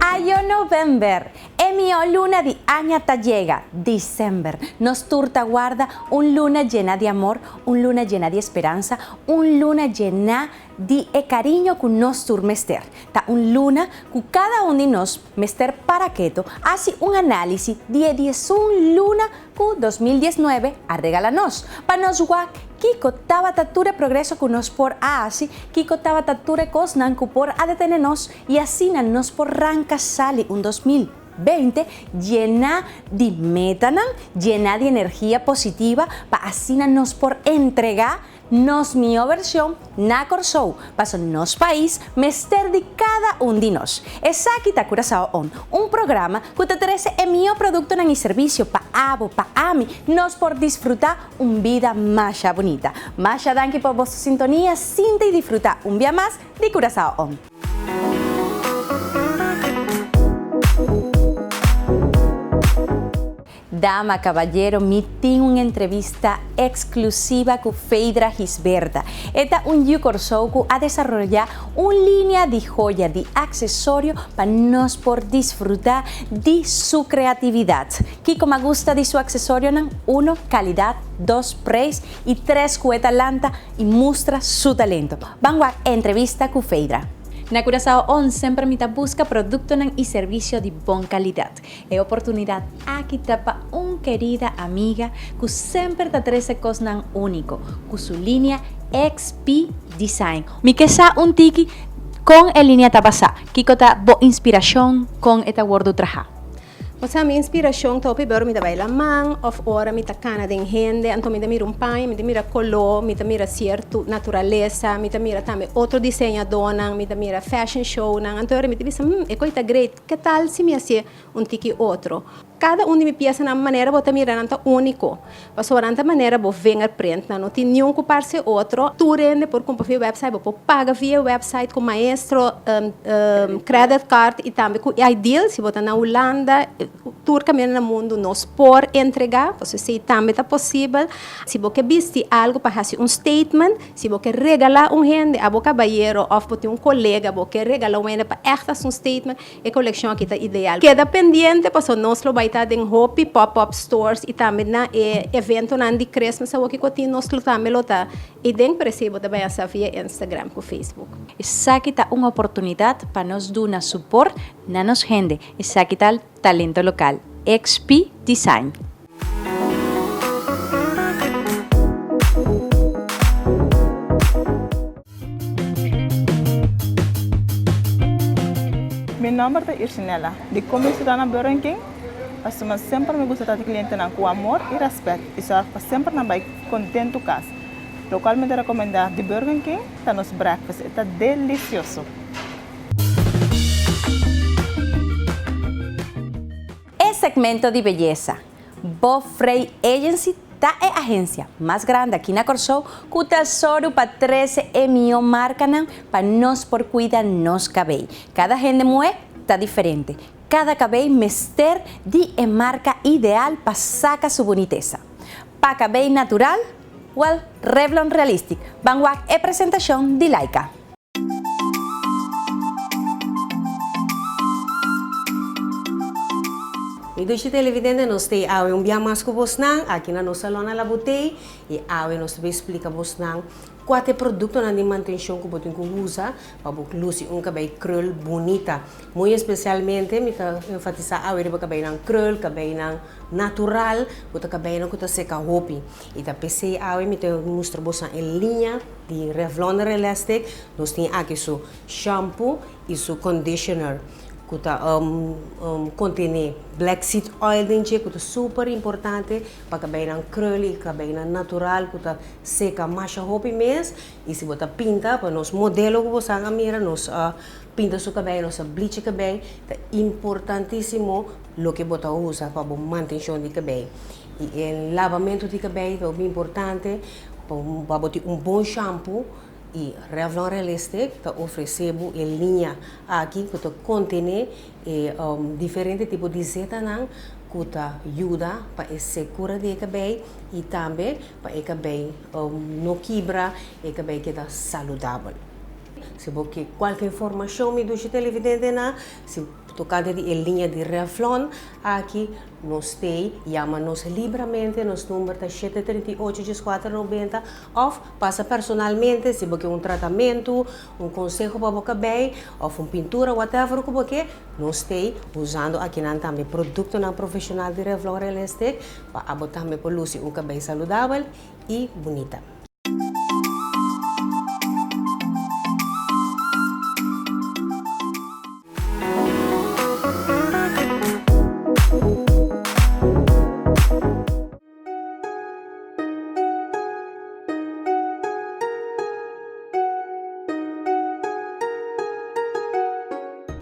Ayo november, e mihó luna di aña ta yega, december. Nos tur ta warda un luna llena di amor, un luna llena di esperansa, un luna llena di e cariño cu nos tur mester. Ta un luna cu cada un di nos mester para keto haci un analisis di e diesun luna cu 2019 a regala nos, pa nos wak kico tabata tur e progreso cu nos por a haci, kico tabata tur e cosnan cu por a detene nos y asina nos por ranca sali un 2020 llena di metanan, llena di energia positiva pa asina nos por entrega nos mihó vershon na Kòrsou, paso nos pais mester di kada un di nos. Esaki ta Curaçao On, un programa ku ta trese e mihó produktonan i servisio pa abo, pa ami, nos por disfrutá un bida masha bunita. Masha danki pa boso sintonia, sinta i disfrutá un bia mas di Curaçao On. Dama, caballero, mi tin un entrevista exclusiva cu Feydra Gisberta. E ta un yu Corsou cu a desaroya un linea di joya, di accesorio pa nos por disfruta di su creatividad. Kico m'a gusta di su accesorionan? Uno, calidad, dos, prijs y tres, cu e ta lanta y mustra su talento. Ban wak e entrevista cu Feydra. Na Curaçao On semper mi ta busca productonan y servicio di bon calidad. E oportunidat aki ta pa un kerida amiga ku semper ta trese kosnan úniko ku su linia XP Design. Mi ke sa un tiki kon e linia ta basá, kiko ta bo inspirashon, kon e ta wòrdu trahá. Osea mi inspirashon ta hopi bor mi ta bai laman òf ora mi ta kana den hende anto mi ta mira un paña, mi ta mira koló, mi ta mira sierto naturalesa, mi ta mira tambe otro diseñadónan, mi ta mira fashion shownan, anto ora mi ta bisa, e kos ta great. Ke tal si mi hasié un tiki otro? Kada un di mi piesanan manera bo ta mira nan ta úniko. Pasobra nan ta manera bo vingerprint, nan no tin niun ku parse otro. Tur hende por kumpra via website, bo por paga via website ku Maestro credit card i tambe ku iDeal. Si bo ta na Hulanda, tur kaminda na mundu nos por entregá, pasobra esei tambe ta posibel. Si bo ke bisti algu pa hasi un statement, Si bo ke regalá un hende, abo kabayero òf bo tin un kolega, bo ke regalá un hende pa ègt hasi un statement, e kolekshon aki ta ideal. Keda pendiente pasobra nos lo bai ta den hopi pop-up stores i tambe na e eventonan di Christmas awoki ku tin nos lo tambe lo ta eiden, pero esei bo ta bai hasa via Instagram ku Facebook. Esaki ta un oportunidat pa nos duna suport na nos hende. Esaki ta talento lokal. XP Design. Mi nomber ta Irsinella. Dikon mi suda na Burger King? Pasobra semper mi gusta trata klientenan ku amor i rèspèt i sòrg pa semper nan bai kontentu kas. Lokual mi ta rekomendá di Burger King ta nos breakfast, e ta delisioso! E segmento di beyesa. Bo Frey Agency ta e agencia mas grandi aki na Corsou cu ta soru pa trece e miho marcanan pa nos por cuida nos cabey. Cada hende muhe ta diferente. Cada cabey mester di e marca ideal pa saca su bunitesa. Pa cabey natural, well, Revlon Realistic. Ban wak e presentacion di Laika. Mi dushi televidente nos tei awe un bia mas ku bosnan aki na nos salon na Labutei i awe nos ta bin splika bosnan kua ta e produktonan di mantenshon ku bo tin ku usa pa bo lusi un kabei krul bunita. Muy espesialmente mi ta enfatisá awe riba kabeinan krul, kabeinan natural ku ta kabeinan ku ta seka hopi. I ta p'esei awe mi ta mustra bosnan e liña di Revlon Relastic. Nos tin aki su shampoo i su conditioner ku ta kontené black seed oil den dje ku ta super importante pa kabeinan krul i kabeinan natural ku ta seka masha hopi mes. I si bo ta pinta pa nos modelo ku bo san a mira nos a pinta su kabei, nos a bleach e kabei, ta importantisimo loke bo ta usa pa bo mantenshon di kabei. I e labamentu di kabei ta hopi importante pa bo tin un bon shampoo i Revlon Realistic ta ofresé bo e liña aki ku ta kontené e diferente tipo di zetanan. ku ta yuda pa e sekura di e kabei i tambe pa e kabei no kibra, e kabei keda saludabel. Si bo ke kualke informashon mi dushi televidentenan, si tokante di e liña di Revlon aki nos tei yama nos libramente, nos number ta shete 38 dieskuater 90 òf pasa personalmente si bo ke un tratamentu, un konseho pa bo kabei òf un pintura whatever ku bo ke, nos tei usando akinan tambe produktonan profeshonal di Revlon Real Estate pa abo tambe por lusi un kabei saludabel i bunita.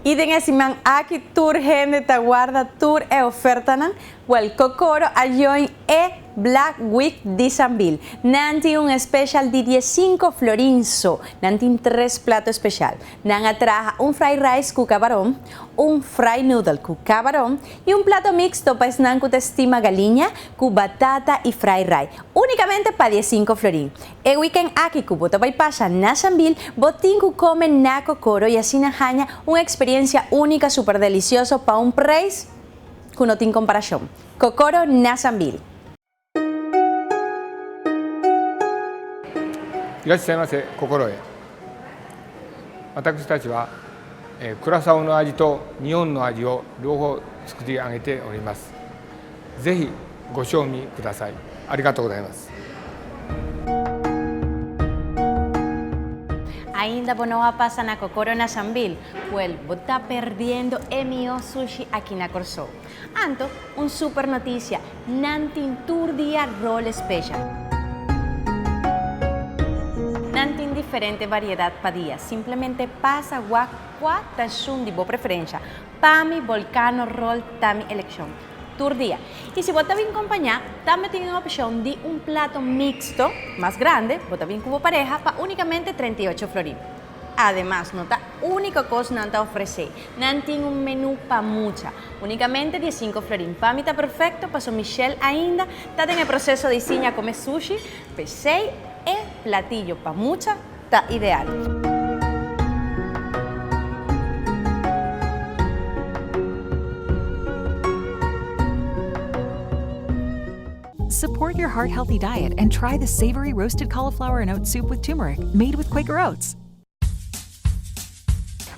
I den e siman aki tur hende ta warda tur e ofertanan. Wel, Kokoro a join e Black Week di Sambil. Nan tin un special di diesinco florin so. Nan tin tres plato special. Nan a traha un fried rice cu cabaron, un fried noodle cu cabaron y un plato mixto pa esnan cu ta stima galiña cu batata y fried rice, unicamente pa diesinco florin. E weekend aki cu bo ta bay pasa na Sambil, bo tin cu come na Kokoro y asina haña un experiencia unica super delicioso pa un prijs cu no tin comparacion. Kokoro na Sambil. いらっしゃいませ心得私たちは、えー、クラサオの味と日本の味を両方作り上げておりますぜひご賞味くださいありがとうございます Ainda bo no a pasa na Kokoro na Sambil? Wel, bo ta perdiendo e mihó sushi aki na Kòrsou. Anto, un super notisia, nan tin tur dia rol special. Nan tin diferente variedat pa dia, simplemente pasa wak kua ta esun di bo preferensha. Pa mi, Volcano Roll ta mi elekshon. Tur dia. I si bo ta bin kompañá, tambe tin e opshon di un plato mixto, mas grande, bo ta bin ku bo pareha pa únikamente 38 florin. Ademas, no ta úniko kos nan ta ofresé. Nan tin un menú pa mucha. Únikamente diesinko florin. Pa mi ta perfekto, paso Michelle ainda ta den e proseso di siña kome sushi, p'esei e platillo pa mucha ta ideal. Support your heart healthy diet and try the savory roasted cauliflower and oat soup with turmeric made with Quaker Oats.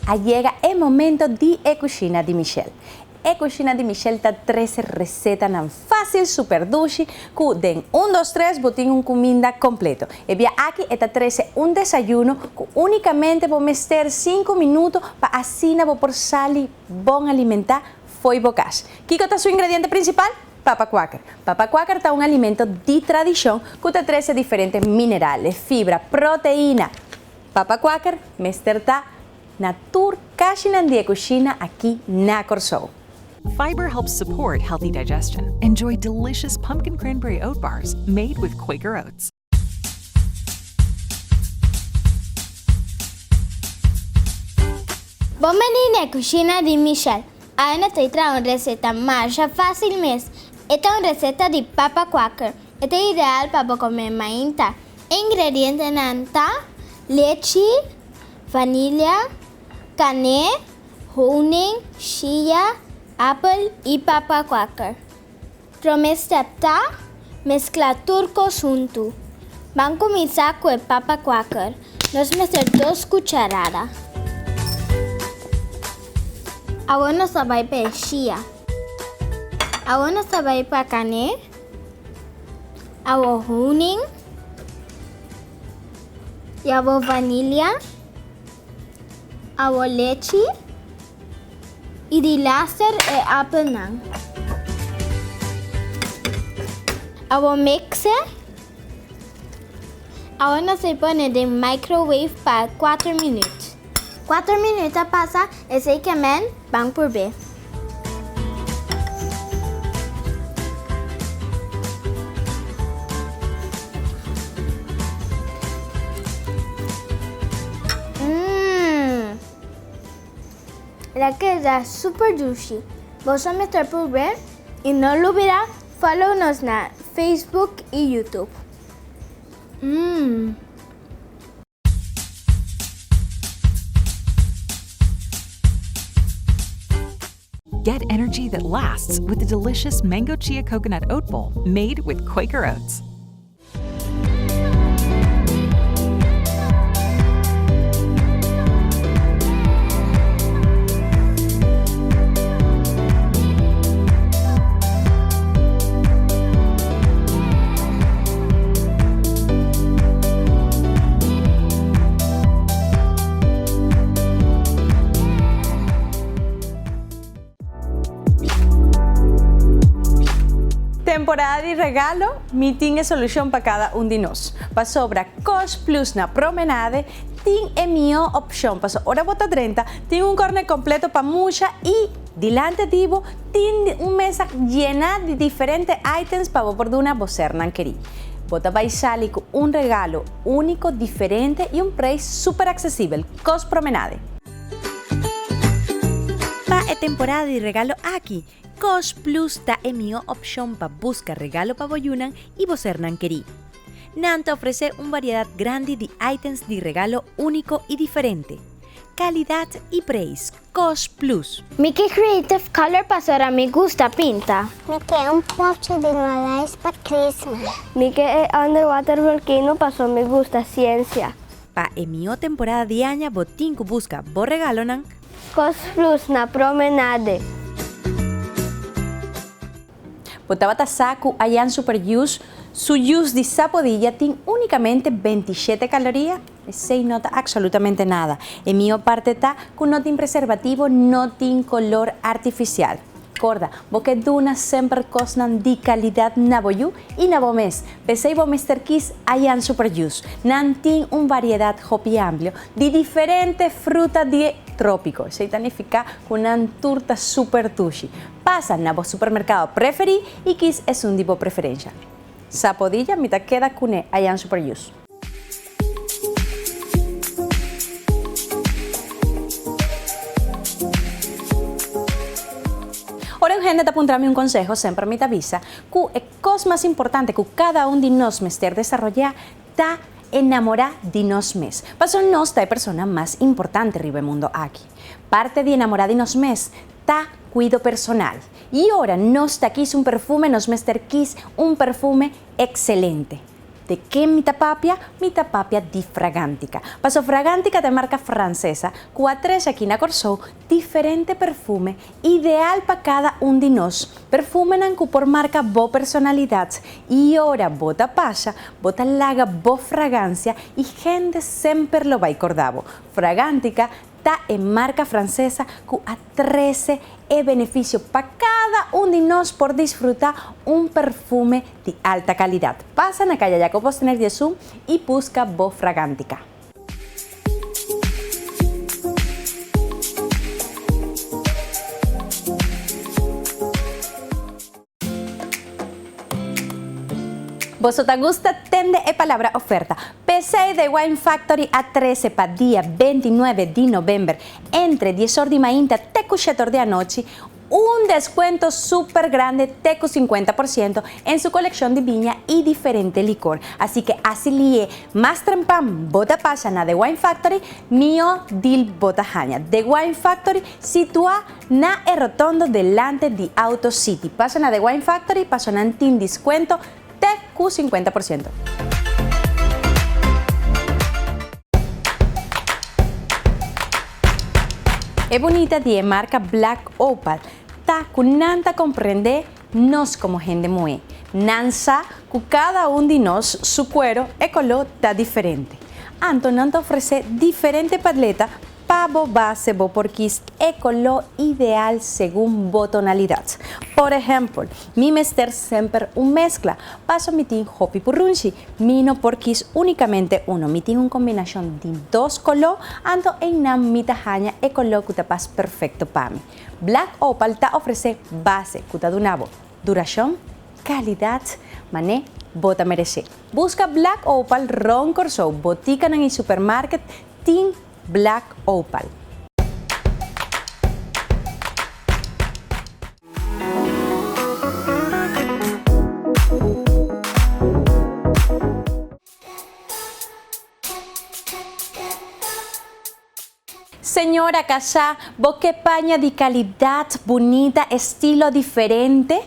A yega e momento di e cushina di Michelle. E cushina di Michelle ta trece recetanan facil super dushi cu den un dos tres bo tin un cuminda completo. E bia aki e ta trece un desayuno cu unicamente bo mester cinco minuto pa asina bo por sali bon alimenta fo'i bo cas. Kico ta su ingrediente principal? Papa Quaker. Papa Quaker ta un alimento di tradishon ku ta trese diferente minerale, fibra, proteina. Papa Quaker mester ta na tur kashinan di e kushina aki na Kòrsou. Fiber helps support healthy digestion. Enjoy delicious pumpkin cranberry oat bars made with Quaker Oats. Bon bini na e kushina di Michelle. Awe nos ta traha un reseta masha fásil mes. E ta un reseta di papa kwaker. E ta ideal pa bo kome mainta. E ingredientenan ta, lechi, vanilia, kané, honing, shia, apel i papa kwaker. Promé step ta, meskla tur kos huntu. Ban kuminsá ku e papa kwaker. Nos mester dos kucharada. Awor nos ta bai pa e shia. Awor nos ta bai pa kané. Awor honing. I awor vanilia. Awor lechi. I di laster e apelnan. Awor mix e. Awor nos e pone den microwave pa cuater minuut. Cuater minuut a pasa, esey ke men ban purbe. Mmm! El a keda super dushi. Boso mester purbe? Y no lubida follow nos na Facebook y YouTube. Mmm. Get energy that lasts with the delicious Mango Chia Coconut Oat Bowl made with Quaker Oats. Temporada di regalo, mi tin e solucion pa cada un di nos. Pasobra Cost Plus na Promenade tin e mihó opcion paso ora bo ta drenta tin un corner completo pa mucha y dilante di bo tin un mesa llena di diferente items pa bo por duna bo sernan kerí. Bo ta bay sali cu un regalo unico, diferente y un prijs super accesibel. Cost Promenade. Pa e temporada di regalo aki, Cost Plus ta e mihó opshon pa buska regalo pa bo yunan i bo sernan kerí. Nan ta ofresé un variedat grandi di items di regalo úniko i diferente. Kalidat i preis, Cost Plus. Mi ke creative color pasobra mi gusta pinta. Mi ke un popchi di Malais pa Christmas. Mi ke e underwater volcano pasobra mi gusta ciencia. Pa e mihó temporada di aña bo tin ku buska bo regalonan. Kos Plus na Promenade. Bo tabata sa ku Ayan Super Juice su juice di sapodilla tin únikamente bentishete kaloria? Esei no ta aksolutamente nada. E mihó parte ta ku no tin preservativo, no tin kolor artifisial. Korda, bo ke duna semper kosnan di kalidat na bo yu i na bo mes. P'esei bo mester kis Ayan Super Juice. Nan tin un variedat hopi amplio di diferente fruta di e trópiko. Esei ta nifiká ku nan tur ta super dushi. Pasa na bo supermerkado preferí i kis esun di bo preferensha. Sapodilla mi ta keda kuné Ayan Super Juice. Ora un hende ta puntra mi un conseho, semper mi ta bisa cu e cos mas importante cu cada un di nos mester desaroya ta enamora di nos mes. Pasobra nos ta e persona mas importante riba e mundo aki. Parte di enamora di nos mes ta cuido personal. Y ora nos ta kis un perfume, nos mester kis un perfume excelente. De ken mi ta papia? Mi ta papia di Fragántica. Paso Fragántica ta e marka fransesa ku a trese aki na Kòrsou diferente perfume ideal pa kada un di nos. Perfumenan ku por marka bo personalidat i ora bo ta pasha, bo ta laga bo fragansia i hende semper lo bai kòrda bo. Fragántica Ta e marca francesa cu a trece e beneficio pa cada un di nos por disfruta un perfume di alta calidad. Pasa na Caya Jacobo Stener 11 y busca bo Fragantica. Boso ta gusta tende e palabra oferta? P'esei The Wine Factory a trese pa dia 29 di november entre dies or di mainta te ku shet or di anochi un deskuento super grande te ku 50% en su kolekshon di biña i diferente likor. Así ke asi lié mas trempan bo ta pasa na The Wine Factory, mihó deal bo ta haña. The Wine Factory situá Na e rotondo delante di Auto City. Pasa na The Wine Factory paso nan tin discuento te cu 50%. E bunita di e marca Black Opal ta cu nan ta comprende nos como hende muhe. Nan sa cu cada un di nos su cuero e color ta diferente. Anto nan ta ofrece diferente paleta Pa bo base bo por kis e koló ideal segun bo tonalidat. Por ehèmpel, mi mester semper un meskla, paso mi tin hopi purrunshi, mi no por kis únikamente uno, mi tin un kombinashon di dos koló, anto einan mi ta haña e koló ku ta pas perfekto pa mi. Black Opal ta ofresé base ku ta duna bo durashon, kalidat, mané bo ta meresé. Buska Black Opal rònt Kòrsou, botikanan i supermarket tin Black Opal. Señora kasá, bo ke paña di kalidat, bunita, estilo diferente?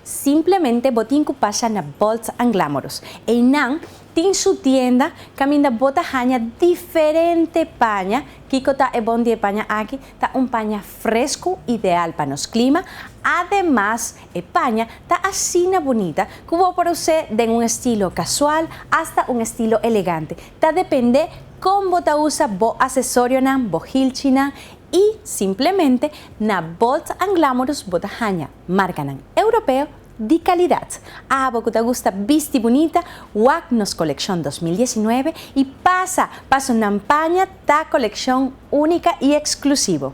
Simplemente bo tin ku pasa na Bolts and Glamorous. Einan tin su tienda kaminda bo ta haña diferente paña. Kiko ta e bon di e paña aki? Ta un paña fresku, ideal pa nos klima. Ademas, e paña ta asina bunita ku bo por us'é den un estilo kasual asta un estilo elegante. Ta dependé kon bo ta usa bo asesorionan, bo hilchinan i simplemente na Bold and Glamorous bo ta haña markanan europeo di kalidat. Abo ku ta gusta bisti bunita, wak nos kolekshon 2019 i pasa paso nan paña ta kolekshon únika i eksklusivo.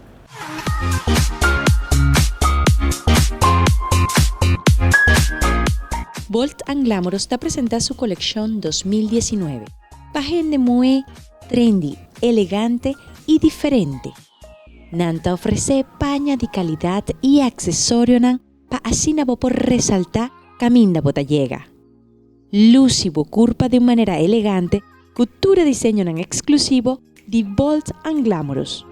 Bold and Glamorous ta presenta su kolekshon 2019 pa hende muhé trendy, elegante i diferente. Nan ta ofresé paña di kalidat i aksesorionan pa asina bo por resaltá kaminda bo ta yega. Lusi bo kurpa di un manera elegante ku tur e diseñonan eksklusivo di Bold and Glamorous.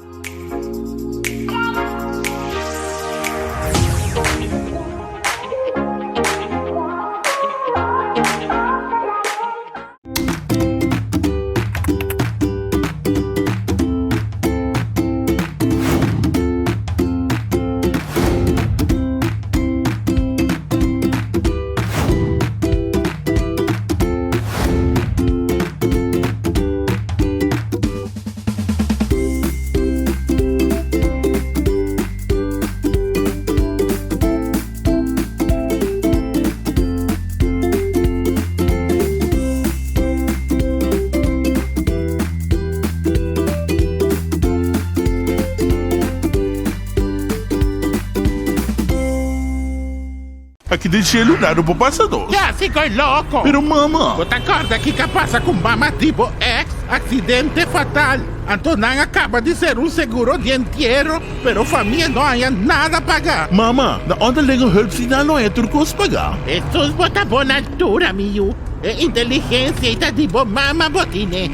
Aki den shelu nada por pasa nos. Ya, si koe loko. Pero mama. Bo ta kòrda kiko a pasa ku mama di bo ex? Aksidente fatal. Anto nan a kaba di ser un seguro di entiero. Pero famia no haña nada paga. Mama, na onderlinge hulp si nan lo haña tur kos paga? Hesus bo ta bon altura mi yu. E inteligencia ei ta di bo mama bo tine.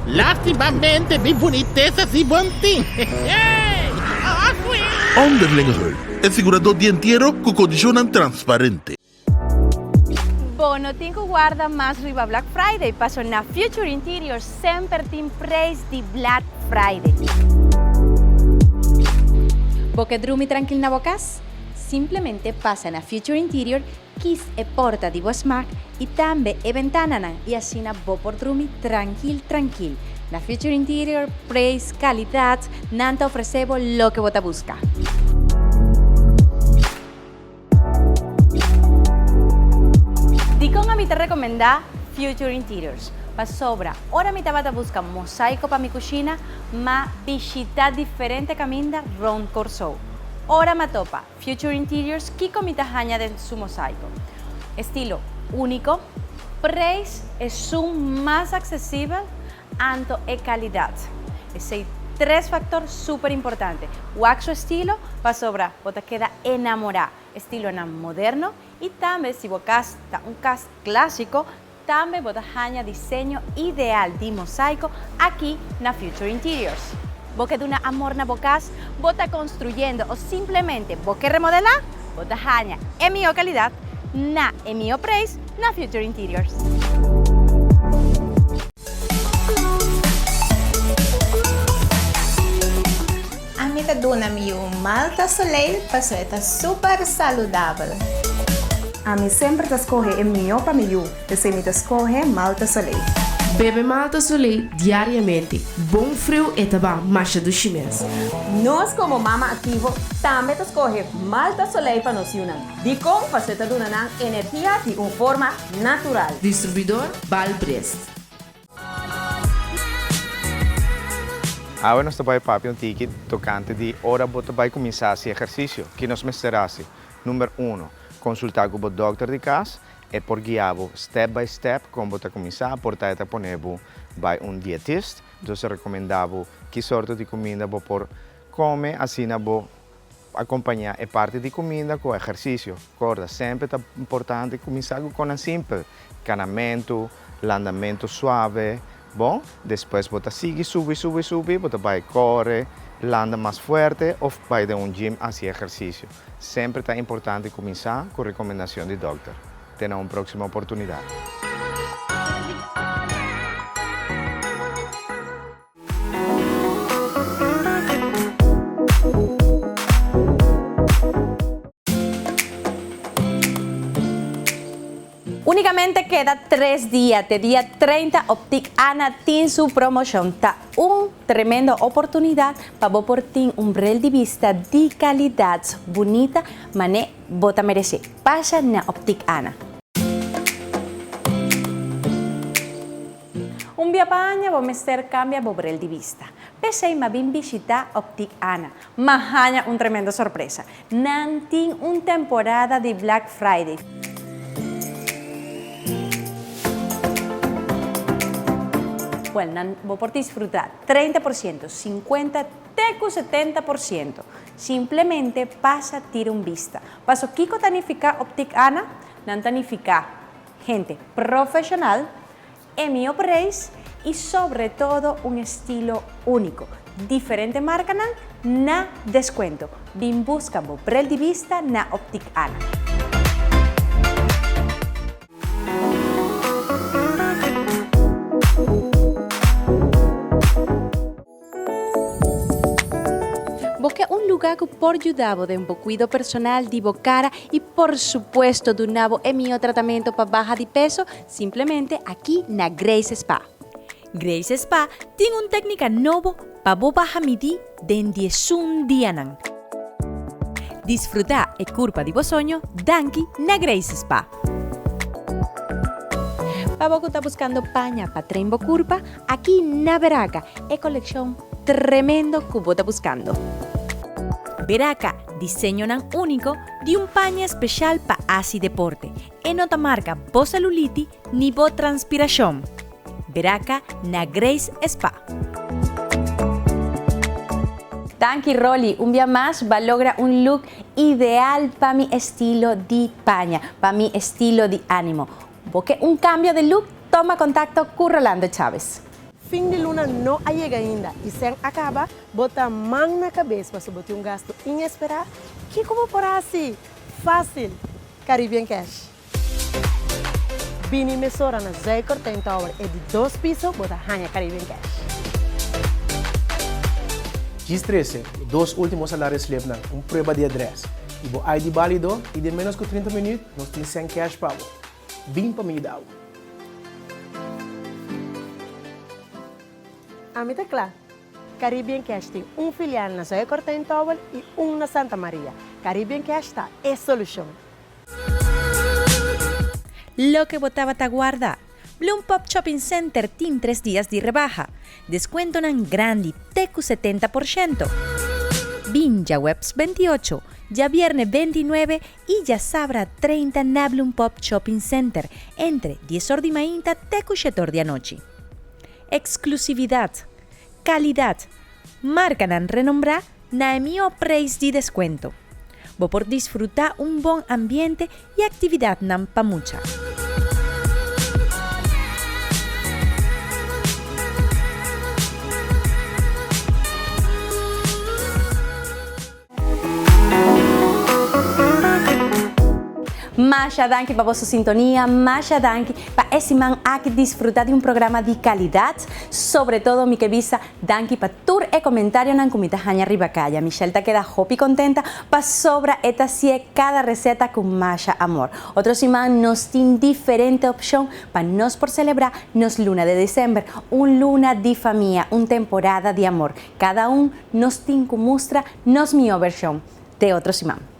Lastimamente mi bunitesa si bon tin. Onderlinge hulp, e sigurador di entiero ku kondishonnan transparente. Bo no tin ku warda mas riba Black Friday paso na Future Interior semper tin preis di Black Friday. Bo ke drumi trankil na bo kas? Simplemente pasa na Future Interior, kis e porta di bo smak i tambe e bentananan i asina bo por drumi trankil trankil. Na Future Interior, preis, kalidat, nan ta ofresé bo loke bo ta buska. Dikon ami ta rekomendá Future Interiors? Pasobra ora mi tabata buska mosaiko pa mi kushina, m'a bishitá diferente kaminda rònt Kòrsou. Ora m'a topa Future Interiors kiko mi ta haña den su mosaiko? Estilo úniko, preis esun mas aksesibel Anto e kalidat. Esei tres faktor super importante. Wak su estilo pasobra bo ta keda enamorá. Estilonan moderno i tambe si bo kas ta un kas klásiko tambe bo ta haña diseño ideal di mosaiko aki na Future Interiors. Bo ke duna amor na bo kas, bo ta konstruyendo o simplemente bo ke remodelá? Bo ta haña e mihó kalidat na e mihó preis na Future Interiors. Ami ta duna mi yu Malta Soleil paso e ta super saludabel. Ami semper ta skohe e mihó pa mi yu, p'esei mi ta skohe Malta Soleil. Bebe Malta Soleil diariamente, bon friu e ta ba masha dushi mes. Nos komo mama aktivo tambe ta skohe Malta Soleil pa nos yunan. Dikon? Paso e ta duna nan energia di un forma natural. Distribuidor Balbrest. Awe nos ta bai papia un tiki tokante di ora bo ta bai kuminsá hasi ehersisio. Ki nos mester hasi? Number uno, konsultá ku bo dòkter di kas. E por guia bo step by step kon bo ta kuminsá. Por ta e ta pone bo bai un dietist. Entonces e rekomendá bo ki sorto di kuminda bo por kome asina bo Akompañá e parti di kuminda ku ehersisio. Korda, semper ta importante kuminsá ku konan simpel, kanamentu, landamentu suave, Bon, despues bo ta sigui subi, subi, subi, bo ta bai kore, landa mas fuerte òf bai den un gym hasi ehersisio. Semper ta importante kuminsá ku rekomendashon di dòkter. Te na un próksimo oportunidat. Únikamente keda tres dia, te dia 30 Optik Ana tin su promoshon. Ta un tremendo oportunidat pa bo por tin un bril di bista di kalidat bunita mané bo ta meresé. Pasa na Optik Ana. Un bia pa aña bo mester kambia bo bril di bista. P'esei m'a bin bishitá Optik Ana. M'a haña un tremendo sorpresa. Nan tin un temporada di Black Friday. Well, nan bo por disfruta 30%, 50 te ku 70%. Simplemente pasa tira un bista. Paso kiko ta nifiká Optik Ana? Nan ta nifiká hende profeshonal, E mihó preis y sobre todo un estilo único. Diferente marcanan na descuento. Bin busca bo bril di bista na Optic Ana. Bo ke un lugá ku por yuda bo den bo kuido personal di bo kara i por supuesto duna bo e mihó tratamentu pa baha di peso? Simplemente aki na Grace Spa. Grace Spa tin un téknika nobo pa bo baha midí den diesun dianan. Disfrutá e kurpa di bo soño danki na Grace Spa. Pa bo ku ta buskando paña pa train bo kurpa, Aki na Beraka e kolekshon tremendo ku bo ta buskando. Beraka, diseñonan úniko di un paña speshal pa hasi deporte. E no ta marka bo seluliti ni bo transpirashon. Beraka na Grace Spa. Danki Rolly, un bia mas ba logra un look ideal pa mi estilo di paña, pa mi estilo di animo. Bo ke un kambio di look? Toma kontakto ku Rolando Chavez. Fin di luna no a yega ainda y sèn a caba, bo ta man na cabes pasobra bo tin un gasto inesperá? Kico bo por haci? Fácil! Caribbean Cash. Bini mesora na Zuikertuin Tower e di dos piso bo ta haña Caribbean Cash. Djis trese bo dos ultimo salario slipnan, un prueba di adres y bo ID balido y den menos cu 30 minuut nos tin sèn cash pa bo. Bin pa mi yuda bo. Ami ta kla. Caribbean Cash tin un filial na Zuikertuin Tower y un na Santa Maria. Caribbean Cash ta e solucion. Loke bo tabata guarda. Bloem Pop Shopping Center tin tres dias di rebaha. Descuentonan grandi te cu 70%. Bin djaweps 28, djabierne 29 y djasabra 30 na Bloem Pop Shopping Center entre dies or di mainta te cu shet or di anochi. Exclusividad, calidad, marcanan renombra na e mihó prijs di descuento. Bo por disfruta un bon ambiente y actividadnan pa mucha. Masha danki pa boso sintonia, masha danki pa e siman aki disfruta di un programa di calidad. Sobre todo mi ke bisa danki pa tur e comentarionan cu mi ta haña riba caya. Michelle ta keda hopi contenta pasobra e ta hacié cada receta cu masha amor. Otro siman nos tin diferente opcion pa nos por celebra nos luna de december, un luna di famia, un temporada di amor. Cada un nos tin cu mustra nos mihó version. Te otro siman.